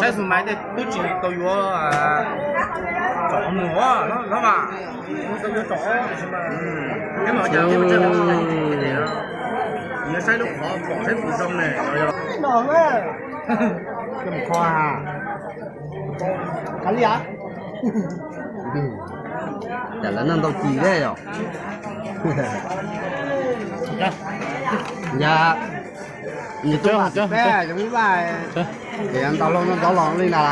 Saib xus mais tej twb tsis tau yuav tsom mus no mas. Yuav saib lub qhov pom saib puas zoo ne. Kho ha. Kav liam. Cas lawv noj ntau ci thiab yom. Yog, nws tuaj lam peb zoo ib vaj, ces ntau hlau no ntau los li na.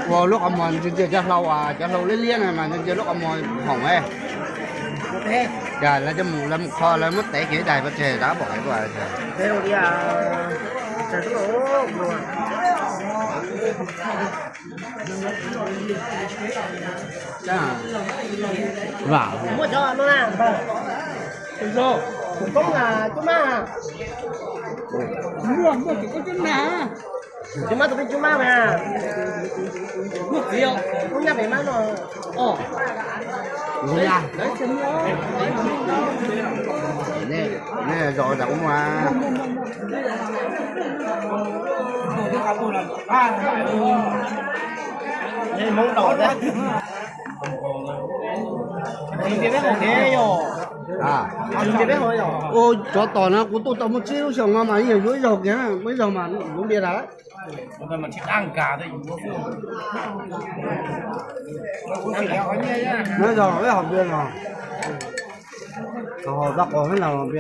Ua lub qhov muag ntsia ntsia cov hlau, cov hlau liab liab no mas ntsia ntsia lub qhov muag hoom. Cas lawv cov mus lawv mus kho lawv muab tev kiag ib daig pov tseg rov pom hais tuaj. Vam. Muaj cov no na, tus zoo, tus koob na, cub mab na. Muaj, muaj tus koob cub mab. Cub mab tus koob cub mab mas. Muaj txiv os. Koob nyab pem mab no. Os. Nej zos cas kuj muaj. Ua cov tom no kuv tuaj tau muaj tsib lub xyoo no mas yeej yuav ib zaug kiag, muaj ib zaug mas yuav npias tas lawm. Muaj ib zaug peb haus npias no, haus tau qos peb los npias.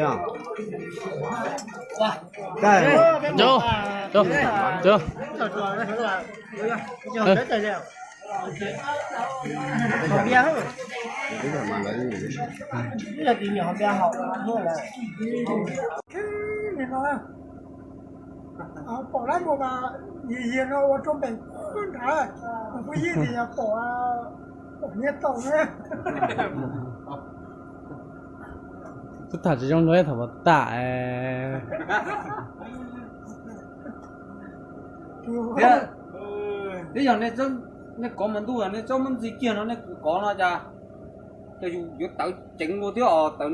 Pom lab npua mas yig yig no ua rau npeem nrad, kuv yig tias yog pom, pom nyiaj tau na. Twb tham tsis zoo dua thaum tas. Thiab yog nej kov mas ntuj nej txhob muab ntxi kiag no nej kov no cas, cas yus yuav tawv ceev ua thiab os, tawv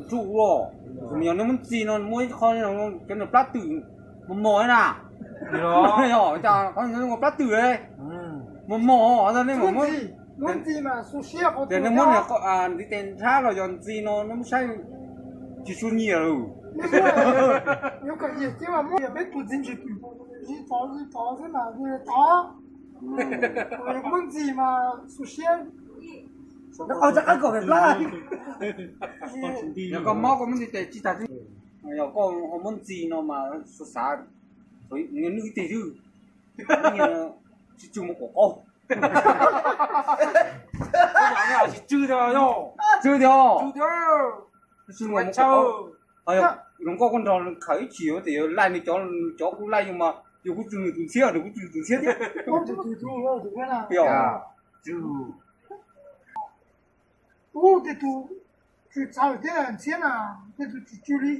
ntsuj ua. Yog nej muab ntxi no muab ib qho cov niag plab twm mos mos na. Yog cas qhov ua plab twm mos mos nej muab, nej muab ntiv tes nrhab los yog ntxi no nej muab saib tsis tshua nyiam lawm. Yog koj mob koj muab ntiv tes tsis tas, yog koj ho muab ntxi no mas xav xav, nws ib teg twg tsis tsw mus kom qaug. Tsw tiag, tsw tiag. Zoo nkauj koj nrog khawv ib chim tias laij nws cov, cov kuj laij yus mas yus kuj tsw nws tus ntxhiab, nws kuj tsw yus tus ntxhiab thiab. Ub, tej tus tsw txawv thiab ntxhiab na, tej tus tsis tsw li.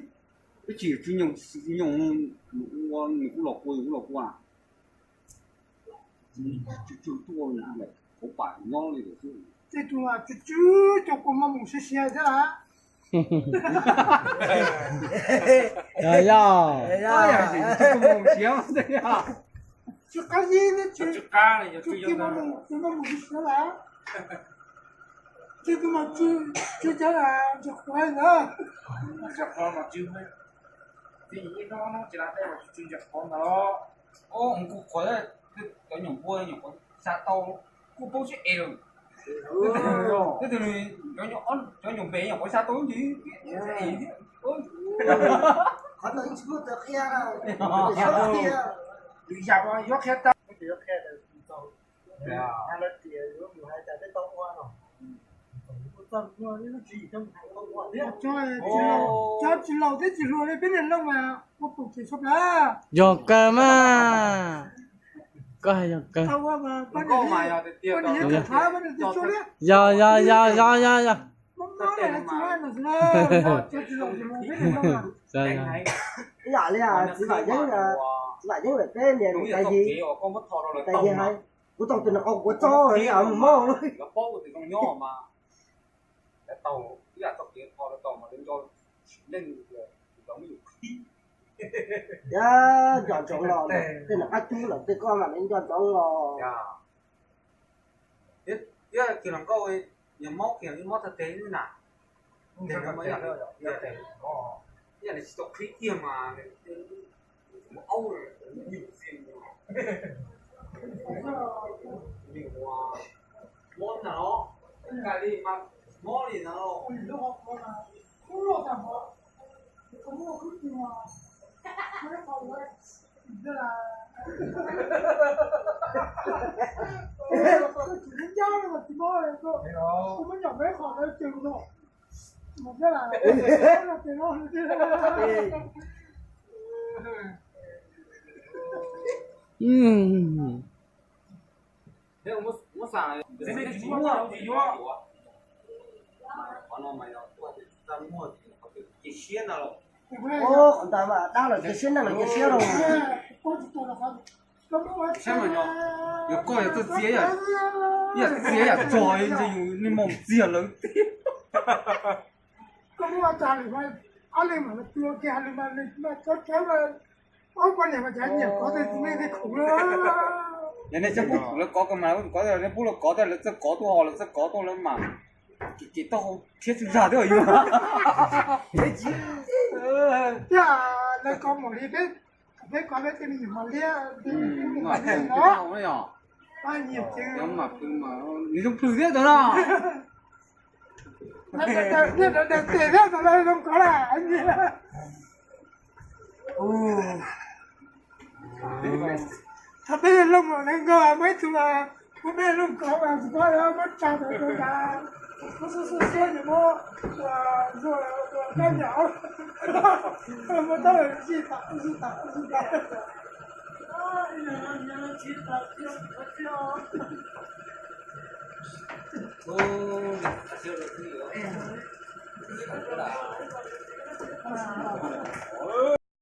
Ib chim tsw nyoos, tsw nyoos, nws ua nws kuj los kua, yus kuj los kua. Tsw tsw tuaj hauv pam nyob li lawm xwb. Tej tus tsw tsw cov kua maj mus siav siav thiab lawm. Yog, yog. Tsw qab zib, tsw qab, tus maj mus siav siav lawm. Tej tus mas tsw, tsw cov ntses qhuav ntawd. Ntses qhuav mas tsw, ntses qhuav ntawd. Os, kuj qhuav, cov nyuam npua nyuam qhuav xa tau, kuj paub sib es lawm. Tej tus, cov nyuam npe nyuam qhuav xa tau ntsis. Qhov ntawd tsis muaj tus qhia, lwm yam yuav qhia tau. Cov tsis laus thiab tsis hluas li peb niag Looj mas ua pum tsis tshua plab. Yog kawg mas, koj hais yog kawg. Yog, yog, yog, yog, yog. Ib yam li txiv Vam Yeeb, txiv Vam Yeeb lawm peb niam tais yig, tais yig hais, kuv tau tus nws qau kuv txob mus mob. Yog nco ntsoov los tej nram qab cub lawm tej koj mam li nco ntsoov los. Yog kiag hluas nkauj, yog mob kiag li mob tag tes li na. Yog tsis tau qhib kiag mas mus aub nyuj txiag mob ntag los, kawg li mas mob li ntag los. Qhov ntawd mas dab los cia siab, neeg los cia siab lauj. Saib mas, yog koj yog txoj txiag, yam txiag yam tsog, ntshe yus niag mob txiag lawm tiag. Koj muab ua tag lawm mas ob leeg mam los tua kiag li mas, ob poj niam mas cas nyiam kov tej me tej khoom. Yog nej tsis pub lawv kov ko mas lawv kov, nej pub lawv kov tej lawv txawj kov tuaj ho lawv txawj kov tuaj lawv mas kev kev taub hau thiab tsuj zag thiab yus. Tiag, lawv kov mus li peb, peb kov peb tej me nyuam mos liab, peb mus li no. Nws zoo plhws thiab tau no. Niag daws tes thiab tau zoo kov lawm. Thaum peb looj los ne nkauj muaj ib tug, muab peb looj kov mas tsis paub muab tsa ntawd rau nrad, muab xub xub siab ces muab ua kab nyom, muab taub hau zij tam zij tam zij tam.